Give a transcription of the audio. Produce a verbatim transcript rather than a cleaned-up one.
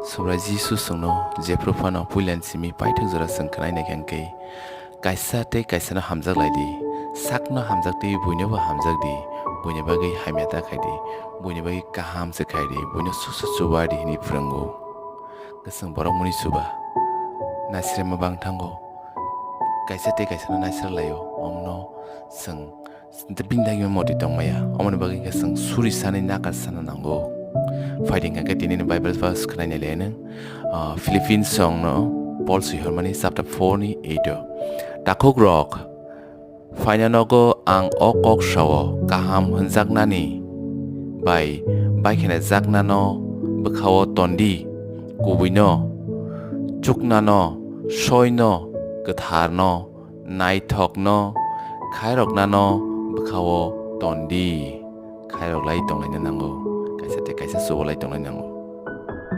Subrai Jisu chwngno jephru phano puilani simi paithak jora chwng khwnai naikha hwnkhe, kaisa tei kaisano hamjak lai di, sakno hamjak tei buinobo hamjak di, buini bagwi hamya ta khai di, buini bagwi kaham se khai di, buino susu chuba di hwnwi phwrwngo. Kwchwng borok muni chuba, naisrema bang thango, kaisa tei kaisano naisra laio, omno chwng bini dagimani motwi tongmaya, omoni bagwi khe chwng suri sanwi nakar sana nango. Phaidi hwnkhe tini ni Bible verse khwnai nai le nwng, ah, Philippines songno Paul swihormani chapter four ni eight o. Takhuk rok, phaina nogo ang o kok sao, kaham hwnjaknani bai baikhenajaknano bwkhao tondi, kubuino, chuknano, soino, kwtharno, naithokno, khairoknano bwkhao tondi. Khairok lai tonglaina nango, kaisa tei kaisa chubalai tonglaina nango.